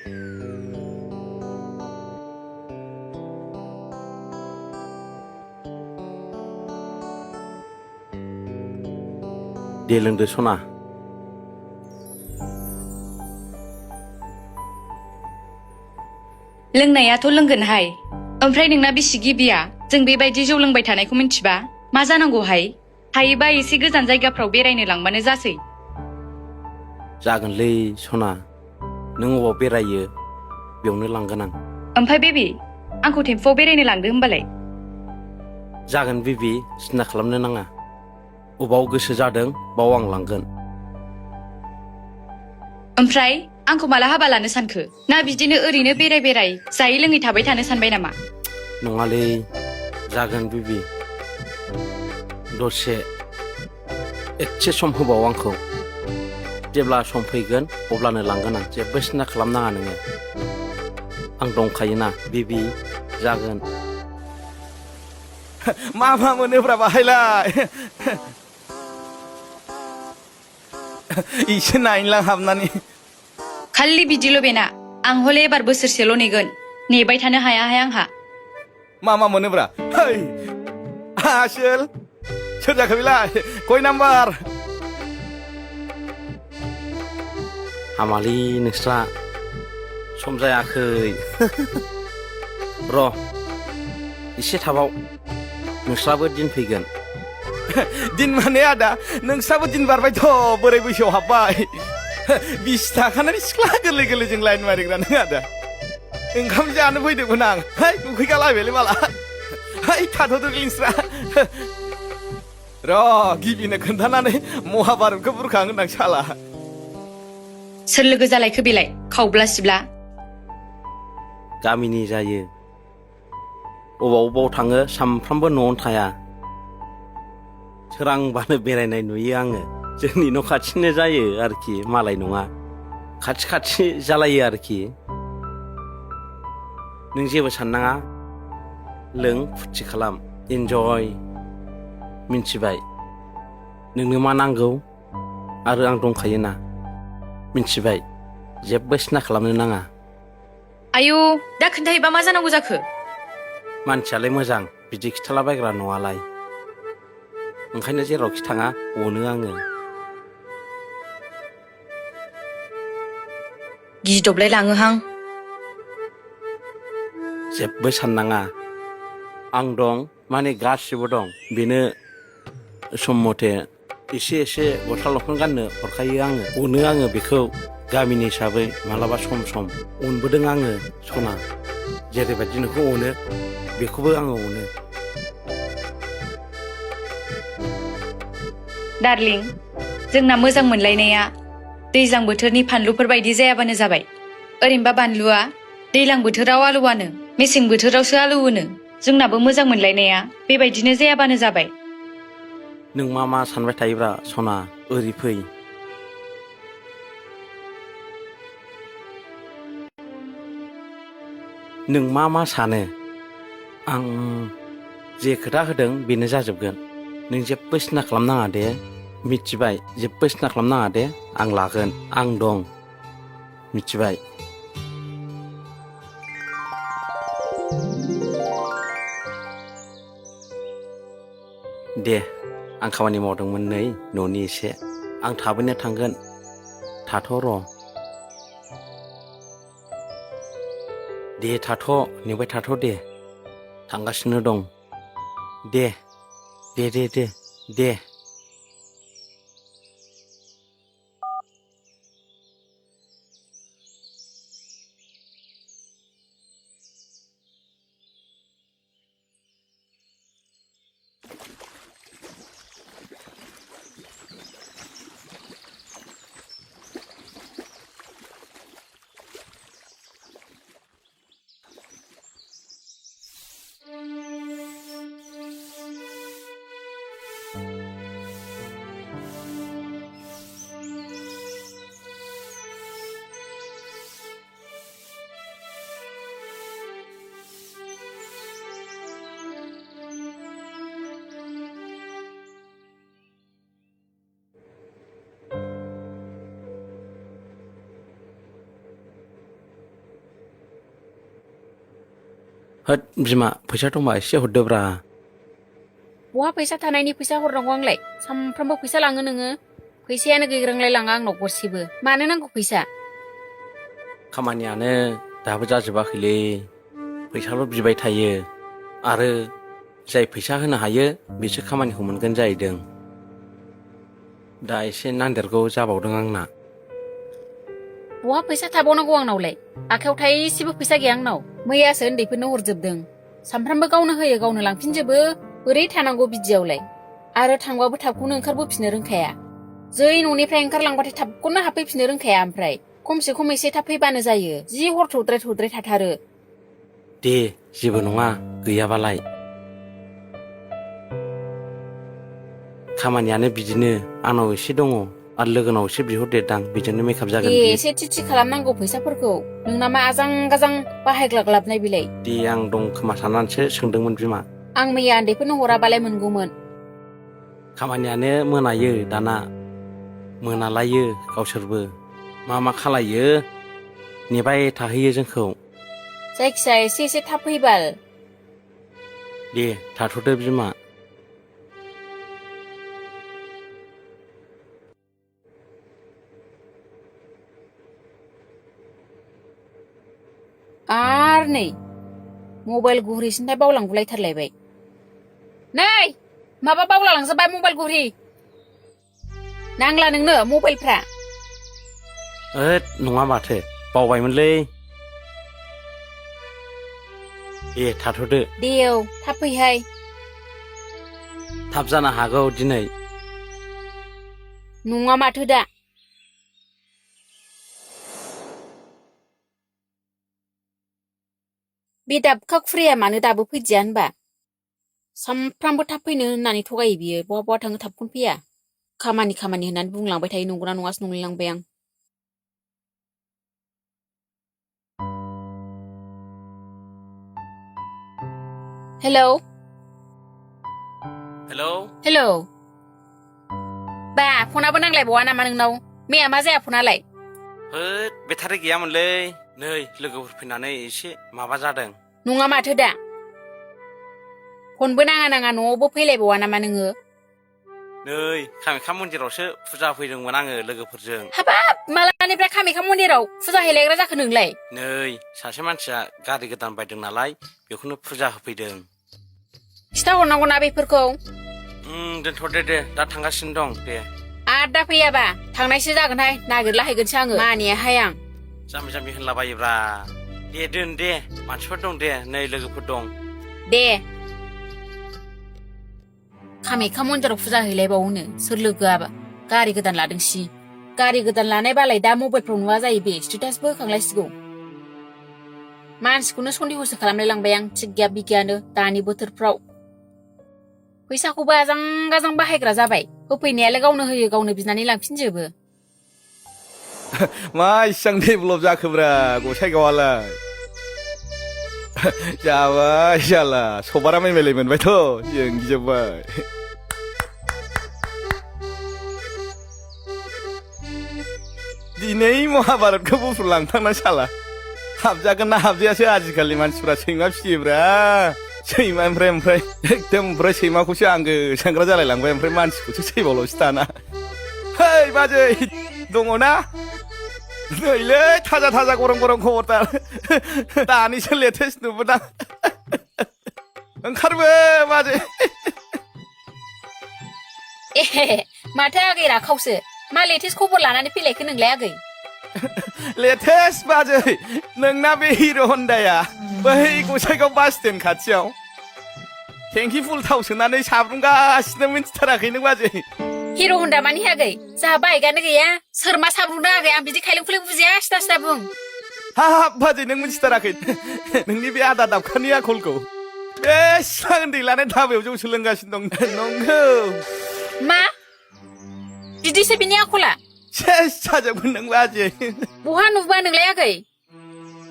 दे लोंदो सना लोंनायाथ' लोंगोनहाय ओमफ्राय नोंना बिसि गिबिया जों बेबायदि जौ लोंबाय थानायखौ मिन्थिबा मा जानांगौहाय हायोबा एसे गोजान जायगाफ्राव बेरायनो लांबानो जासै जागोनलै सना नों अबाव बेरायो बेयावनो लांगोन आं ओमफ्राय बेबि आंखौ टेम्पुआव बेरायनो लांदो होमबालाय जागोन बेबि सिन्था खालामनो नाङा अबाव गोसो जादों बाव आं लांगोन ओमफ्राय आंखौ माला हाबा लानो सानखो ना बिदिनो ओरैनो बेराय जायै लोङै थाबाय थानो सानबाय नामा नङालै जागोन बेबि दसे एसे सम होबाव आंखौ जेब्ला सम फैगोन अब्लानो लांगोन आं जेबो सिन्था खालामनाङा नोङो आं दंखायोना बेबि जागोन मा मोनोब्रा बाहायलाय इसे नायनोलां हाबनानै खालि बिदिल' बेना आं हले एबार बोसोरसेल' नेगोन नेबाय थानो हायाहाय आंहा मा मोनोब्रा है आसोल सोर जाखो बेलाय कय नाम्बार हामालै नोंस्रा सम जायाखै र' एसे थाबाव नोंस्राबो दिन फैगोन दिन माने आदा नोंस्राबो दिन बारबायथ' बोराय बैसोआव हाबबाय 20 थाखानानै सिख्ला गोरलैजों लाइन मारिग्रा नों आदा ओंखाम जानो फैदोंमोन आं है उखैगालायबायलै माला है थाथ'दो नोंस्रा र' गिबिनो खोन्थानानै महाभारतखौ बुरखांगोन आं साला सोर लोगो जालायखो बेलाय खावब्ला सिब्ला गामिनि जायो अबाव थाङो सामफ्रामबो न'आवनो थाया सोरांबानो बेरायनाय नुयो आङो जोंनि न' खाथिनो जायो आरोखि मालाय नङा खाथि जालायो आरोखि नों जेबो साननाङा लों फुरथि खालाम इन्जय मिन्थिबाय नोंनो मा नांगौ आरो आं दंखायोना मिन्थिबाय जेबो सिन्था खालामनो नाङा आयु दा खोन्थायोबा मा जानांगौ जाखो मानसियालाय मोजां बिदि खिथालाबायग्रा नङालाय ओंखायनो जेरावखि थाङा अनो आङो गिदबलाय लाङोहां जेबो साननाङा आं दं माने गासिबो दं बेनो सम मथे एसे गस्ला लंपेन्ट गाननो हरखायो आङो अनो आङो बेखौ गामिनि हिसाबै मालाबा सम अनबोदों आङो सना जेरैबायदि नोंखौ अनो बेखौबो आङो अनो डार्लिं जोंना मोजां मोनलायनाया दैज्लां बोथोरनि फानलुफोर बायदि जायाबानो जाबाय ओरैनोबा बानलुआ दैज्लां बोथोराव आलौवानो मेसें बोथोरावसो आलौवोनो जोंनाबो मोजां मोनलायनाया बेबायदिनो जायाबानो जाबाय नों मा सानबाय थायोब्रा सना ओरै फै नों मा सानो आं जे खोथा होदों बेनो जाजोबगोन नों जेबो सिन्था खालामनाङा दे मिथिबाय जेबो सिन्था खालामनाङा दे आं लागोन आं दं मिथिबाय दे आं खामानि मावदोंमोन नै न'नि एसे आं थाबैनो थांगोन थाथ' र' दे थाथ' नेबाय थाथ' दे थांगासिनो दं दे होद बिमा फैसा दंबा एसे हरदोब्रा बहा फैसा थानायनि फैसा हरनांगौ आंलाय सामफ्रामबो फैसा लाङो नोङो फैसायानो गैग्रांलाय लाङा आंनाव गरसेबो मानो नांगौ फैसा खामानियानो दाबो जाजोबाखैलै फैसाल' बिबाय थायो आरो जाय फैसा होनो हायो बिसो खामानिखौ मोनगोन जाहैदों दा एसे नांदेरगौ जाबावदों आंना बहा फैसा थाबावनांगौ आंनावलाय आखायाव थाइसेबो फैसा गैया आंनाव मैयासो उन्दैफोरनो हरजोबदों सामफ्रामबो गावनो होयो गावनो लांफिनजोबो बोरै थानांगौ बिदियावलाय आरो थांबाबो थाबखौनो ओंखारबोफिननो रोंखाया जै न'निफ्राय ओंखारलांबाथाय थाबखौनो हाबफैफिननो रोंखाया ओमफ्राय खमसे खम एसे थाब फैबानो जायो जि हर थौद्राय थाथारो दे जेबो नङा गैयाबालाय खामानियानो बिदिनो आंनाव एसे दङ आरो लोगोनाव एसे बिहरदेरदां बेजोंनो मेकआप जागोन दे एसे थि खालामनांगौ फैसाफोरखौ नोंना मा आजां गाजां बाहायग्लाग्लाबनाय बिलाय दे आं दं खोमा साननानैसो सोंदोंमोन बिमा आं मैया उन्दैफोरनो हराबालाय मोनगौमोन खामानियानो मोनायो दाना मोनालायो गावसोरबो मा खालायो नेबाय थाहैयो जोंखौ जायखिजाया एसे थाब फैबाल दे थाथ'दो बिमा आर नै मबाइल घुरिसिनथाय बावलांगुलायथारलायबाय नै माबा बावलांजोबबाय मबाइल घुरि नांला नोंनो मबाइलफ्रा नङा माथो बावबायमोनलै दे थाथ'दो दे औ थाब फैहाय थाब जानो हागौ दिनै नङा माथो दा बे दाबखा खुरिया मानो दाबो फैदिया होनबा सामफ्रामबो थाब फैनो होननानै थगायो बियो बहा थाङो थाबखौनो फैया खामानि होननानै बुंलांबाय थायो नंगौना नङासो नंलायलांबाय आं हेलौ हेलौ बा फनाबो नांलायबावा नामा नोंनाव मैया मा जाया फनालाय बेटारि गैयामोनलै नै लोगोफोर फैनानै एसे माबा जादों नङा माथो दा फनबो नाङा न'आवबो फैलायबावा नामा नोङो नै कामाख्या मन्दिरावसो फुजा फैदोंमोन आङो लोगोफोरजों हाबाब मालानिफ्राय कामाख्या मन्दिराव फुजा हैलायग्रा जाखो नोंलाय नै सासे मानसिया गारि गोदान बायदों नालाय बेखौनो फुजा होफैदों खिथाहरनांगौना बेफोरखौ दोनथ'दे दे दा थांगासिनो दं दे आर दा फैयाबा थांनायसो जागोनहाय नागिरलाहैगोनसो आङो मानियाहाय आं जाम्बि होनलाबायोब्रा दे दोन दे मानसिफोर दं दे नै लोगोफोर दं दे कामाख्या मन्दिराव फुजा हैलायबावोनो सोर लोगोआबा गारि गोदान लादोंसि गारि गोदान लानाय बालाय दा मबाइलफ्राव नुवा जायो बे स्टेटासबो होखांलायसिगौ मानसिखौनो सन्देहसो खालामलाय लांबाय आं थिग गैया बिगियानो दानि बोथोरफ्राव फैसाखौबो आजां गाजां बाहायग्रा जाबाय होफैनायालाय गावनो होयो गावनो बिनानै लांफिनजोबो मा इसां डेभेलप जाखोब्रा गसाइगावआलाय जाबाय जाला सबारा माइमेलाय मोनबायथ' जों गिजोब्बाय दिनै महाभारतखौ बुफ्रुलांथांना साला हाबजागोन ना हाबजायासो आजिखालि मानसिफ्रा सैमा फिसियोब्रा सैमा ओमफ्राय एकदम ओमफ्राय सैमाखौसो आंगो सांग्रा जालायलांबाय ओमफ्राय मानसिखौसो सैबावल'सो दाना है बाजै दङ ना नैलै थाजा गरम खबरथार दानिसो लेटेस्ट नुबोदां ओंखारबो बाजै माथो आगै राखावसो मा लेटेस्ट खबर लानानै फैलायखो नोंलाय आगै लेटेस्ट बाजै नोंना बे हिर' हन्डाया बै गसाइगाव बास स्टेन्ड खाथियाव टेंकि फुल थाव सोनानै साब्रुंगासिनो मिन्थिथाराखै नों बाजै हिर' हन्डा मानि आगै जोंहा बाइकआनो गैया सोर मा साब्रुंदों आगै आं बिदि खायलें खुलें बुजिया सिदा बुं हाब बाजै नों मिन्थिथाराखै नोंनि बे आदा दाबखानि आखलखौ बेसेबां उन्दै लानाय धाबायाव जौ सोलोंगासिनो दं नंगौ मा बिदिसो बिनि आखला सेस जाजोबगोन नों बाजै बहा नुबा नोंलाय आगै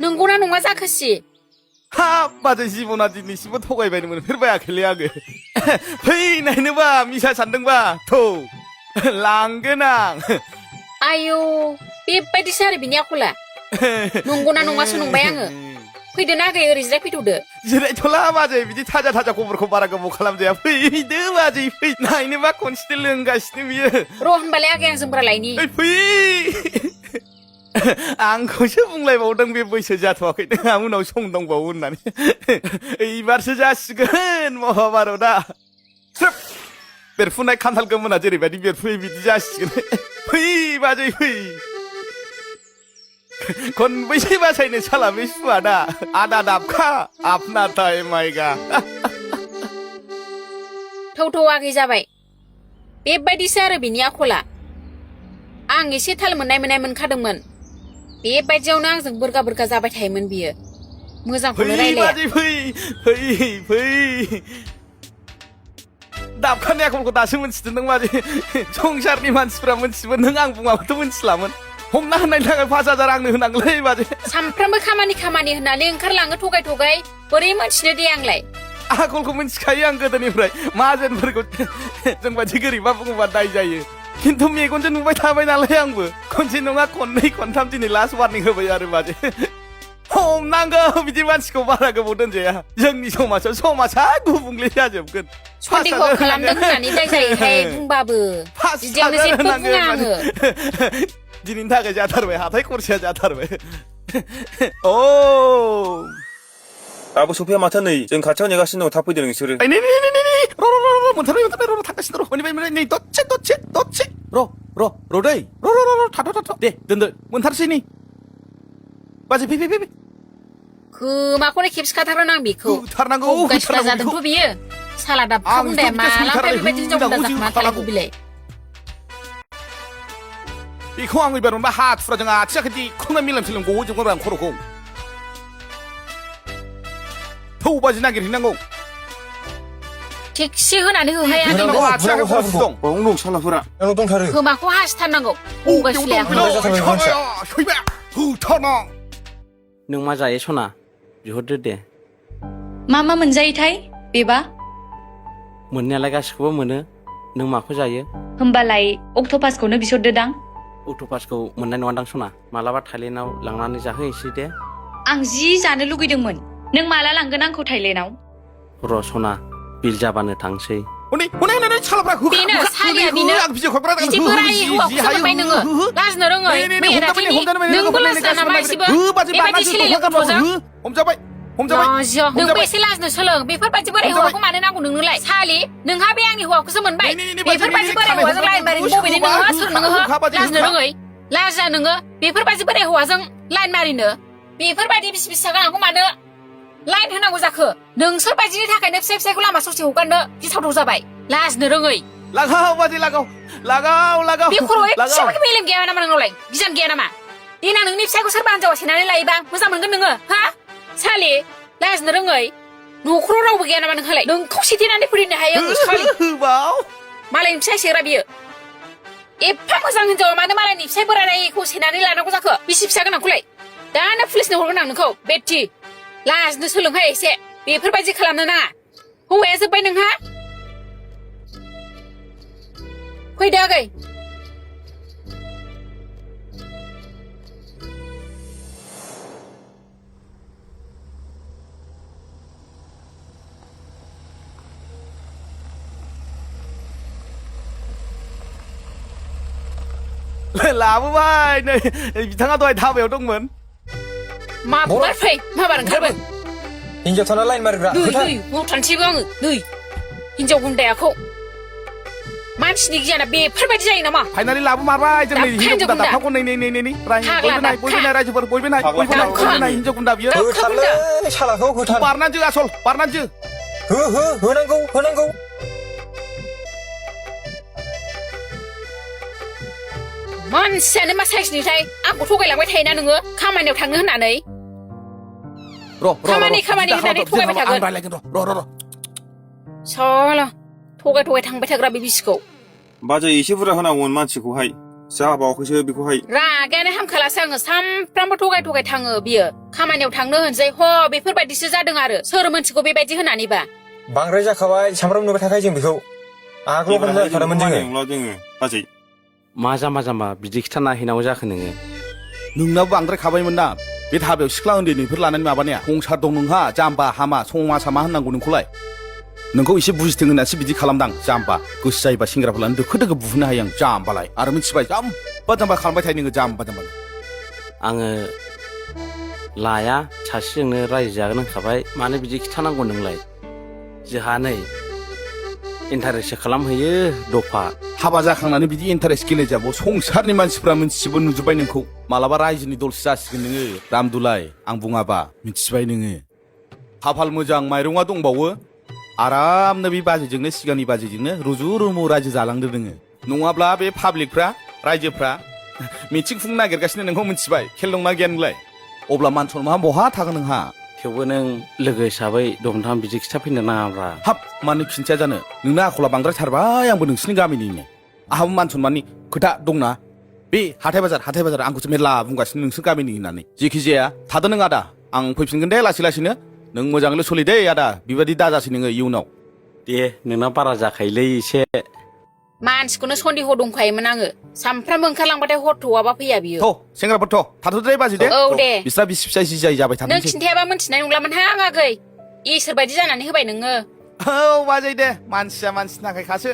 नंगौना नङा जाखोसि हाब बाजै जिबना दिनैसिमबो थगायबायनो मोनफेरबायाखैलै आङो फैनायनोबा मिसा सानदोंबा थौ लांगोन आं आयौ बेबायदिसो आरो बिनि आखला नंगौना नङासो नंबाय आङो फैदो ना आगै ओरै जिरायफैथ'दो जिरायथ'ला बाजै बिदि थाजा थाजा खबरखौ बारा गोबाव खालामजाया फैदो बाजै फै नायनोबा खनसे लोंगासिनो बियो र' होनबालाय आगै आं जोमग्रा लायनि फै आंखौसो बुंलायबावदों बे बैसो जाथ'वाखै नोंहा उनाव सम दंबावो होननानै एबारसो जासिगोन महाभारतआ बेरफुनाय खान्थाल गोमोना जेरैबायदि बेरफुयो बिदि जासिगोन फै बाजै फै खनबैसे बासायनो साला बे सुवादा आदा दाबखा आपना टाइम आएगा थौ आगै जाबाय बेबायदिसो आरो बिनि आखला आं एसे थाल मोननाय मोनखादोंमोन बेबायदियावनो आंजों बोरगा जाबाय थायोमोन बियो मोजांखौनो रायलाया फै दाबखानि आखलखौ दासो मोनथिदों नों मादि संसारनि मानसिफ्रा मोनथियोमोन नों आं बुङाबाथ' मोनथिलामोन हमना होनायनि थाखाय 5,000 आंनो होनांगौलै बाजै सानफ्रामबो खामानि होननानै ओंखारलाङो थगाय बोरै मोनथिनो दे आंलाय आखलखौ मिन्थिखायो आं गोदोनिफ्राय माहाजोनफोरखौ जों बादि गोरिबा बुङोबा दाय जायो खिन्थु मेगनजों नुबाय थाबाय नालाय आंबो खनसे नङा खननै खनथाम दिनै लास्ट वार्निं होबाय आरो बाजै हमनांगौ बिदि मानसिखौ बारा गोबाव दोनजाया जोंनि समाजा गुबुंले जाजोबगोन सन्देह खालामदों होननानै दाय जायोहाय बुंबाबो बिदियावनो जेबो बुङा आङो दिनैनि थाखाय जाथारबाय हाथाय खरसाया जाथारबाय अ दाबो सफैया माथो नै जों खाथियाव नेगासिनो दं थाब फैदो नोंसोरो नै मोनथारबाय मोनथारबाय नै दसे र' दै र' थाथ' दे दोनदो मोनथारसै नै बाजै फै खोमाखौनो खेबसे खाथारगोन आं बेखौ होथारनांगौ गाइसुला जादोंथ' बियो साला दाबखा बुंदाया मालानिफ्राय बेबायदि हिनजाव बुंदा जाखोमा थालांगौ बिलाय बेखौ आं एबार मोनबा हाथुराजों आथिं आखाइ दिखुना मिलाम गहोजोबगोन आं खर'खौ थौ बाजि नागिरहैनांगौ टेक्सि होनानै होहाय खोमाखौ हासिथारनांगौ नों मा जायो सना बिहरदो दे मा मोनजायोथाय बेबा मोननायालाय गासिखौबो मोनो नों माखौ जायो होमबालाय अक्ट'पासखौनो बिसरदोदां अक्ट'पासखौ मोननाय नङादां सना मालाबा थाइलेण्डआव लांनानै जाहोहैसै दे आं जि जानो लुगैदोंमोन नों माला लांगोन आंखौ थाइलेण्डआव र' सना बिल जाबानो थांसै बेनो सालिया बेनो बिदि बोराय हौवाखौसो मोनबाय नोङो लाजनो रोङै मैया दाख्लैनि नोंबो लाजिया नामा एसेबो बेबायदि सोलियो गथ'जों नोंबो एसे लाजनो सोलों बेफोरबायदि बोराय हौवाखौ मानो नांगौ नोंनोलाय सालि नोंहा बे आंनि हौवाखौसो मोनबाय बेफोरबायदि बोराय हौवाजों लाइन मारिनो बबेनि नोङो सोर नोङो लाजनो रोङै लाजिया नोङो बेफोरबायदि बोराय हौवाजों लाइन मारिनो बेफोरबायदि बिसि गोनांखौ मानो लाइन होनांगौ जाखो नोंसोर बायदिनि थाखायनो फिसायखौ लामा ससे हगारनो गिथावथाव जाबाय लाजनो रोङै लागाव बाजै लागाव बे खर'आव एसेबां मेलेम गैया नामा नोंनावलाय गियान गैया नामा देनां नोंनि फिसायखौ सोरबा हिनजावा सेनानै लायोबा मोजां मोनगोन नोङो हा सालि लाजनो रोङै न'खराव रावबो गैया नामा नोंहालाय नोंखौ सेथेनानै फोरिनो हायो आङो सालि मालायनि फिसाय सेग्रा बियो एफा मोजां हिनजावा मानो मालायनि फिसाय बोरायखौ सेनानै लानांगौ जाखो बिसि फिसा गोनांखौलाय दानो पुलिसनो हरगोन आं नोंखौ बेटि लाजनो सोलोंहाय एसे बेफोरबायदि खालामनो नाङा हौवाया जोब्बाय नोंहा फैदो आगै लाबोबाय नै बिथाङा दहाय धाबायाव दंमोन माबार फै माबार ओंखारबोन हिनजाव थाना लाइन मारिग्रा नै मथानसैबो आङो नै हिनजाव गुन्दायाखौ मानसिनि गियाना बेफोरबायदि जायो नामा फाइनालि लाबोमारबाय जों नै हिनजाव गुन्दा दाबखाखौ नै बयबो नाय रायजोफोर बयबो नाय हिनजाव गुन्दा बियो सालाखौ होथार बारनानै जो आसल बारनानै जो होनांगौ मानसियानो मा साइसनिथाय आंखौ थगायलांबाय थायोना नोङो खामानियाव थांनो होननानै खामानि होननानै थगायबाय थागोन र' साला थगाय थांबाय थाग्रा बे बिसिखौ बाजै एसे बुरजा होनांगौमोन मानसिखौहाय जाबावाखैसो बेखौहाय रागायानो हामखालासो आङो सामफ्रामबो थगाय थाङो बियो खामानियाव थांनो होनसै बेफोरबायदिसो जादों आरो सोर मोनथिगौ बेबायदि होननानैबा बांद्राय जाखाबाय सामफ्रामबो नुबाय थाखायो जों बेखौ आगोलाव हमजाखादोंमोन जोङो बाजै मा जाम्बा बिदि खिथाना हैनांगौ जाखो नोङो नोंनाव बांद्राय खाबायमोन ना बे हाबायाव सिख्ला उन्दैनिफोर लानानै माबानाया संसार दं नोंहा जाम्बा हामा समाजा मा होननांगौ नोंखौलाय नोंखौ एसे बुजिथों होननासो बिदि खालामदां जाम्बा गोसो जायोबा सेंग्राफोर लानानै दोखो दोखो बुहोनो हायो आं जाम्बालाय आरो मिथिबाय जाम्बा जाम्बा खालामबाय थायो नोङो जाम्बा जाम्बा आङो लाया सासेजोंनो रायजो जागोन होनखाबाय मानो बिदि खिथानांगौ नोंलाय जोंहा नै इन्टारेस्ट खालामहैयो दफा हाबा जाखांनानै बिदि इन्टारेस्ट गेलेजाबो संसारनि मानसिफ्रा मिथिजोबो नुजोब्बाय नोंखौ मालाबा रायजोनि दलसो जासिगोन नोङो रामदुलाय आं बुङाबा मिथिबाय नोङो खाफाल मोजां माइरङा दंबावो आरामनो बे बाजैजोंनो सिगांनि बाजैजोंनो रुजु रुमु रायजो जालांदो नोङो नङाब्ला बे पाब्लिकफ्रा रायजोफ्रा मिथिं खुंनो नागिरगासिनो नोंखौ मिथिबाय खेल दंना गैया नोंलाय अब्ला मान सनमान बहा थागोन नोंहा थेवबो नों लोगो हिसाबै दमदाम बिदि खिथाफैनो नाङाब्रा हाब मानो खिन्थिया जानो नोंना आखला बांद्रायथारबाय आंबो नोंसिनि गामिनिनो आहाबो मान सनमाननि खोथा दंना बे हाथाय बाजार आंखौसो मेरला बुंगासिनो नोंसोर गामिनि होननानै जेखि जाया थादो नों आदा आं फैफिनगोन दे लासै लासैनो नों मोजाङैल' सोलि दे आदा बेबायदि दाजासै नोङो इयुनाव दे नोंना बारा जाखायोलै एसे मानसिखौनो सन्देह दंखायोमोन आङो सामफ्रामबो ओंखारलांबाथाय हर थौआबा फैया बियो थ' सेंग्राफोर थ' थाथ'दे बाजै दे औ दे बिस्रा बिसि फिसाय जि जाय जाबाय नों थानोसै खिन्थायाबा मोनथिनाय नंलामोनहां आगै इसोर बायदि जानानै होबाय नोङो औ बाजै दे मानसिया मानसिनि थाखाय खासो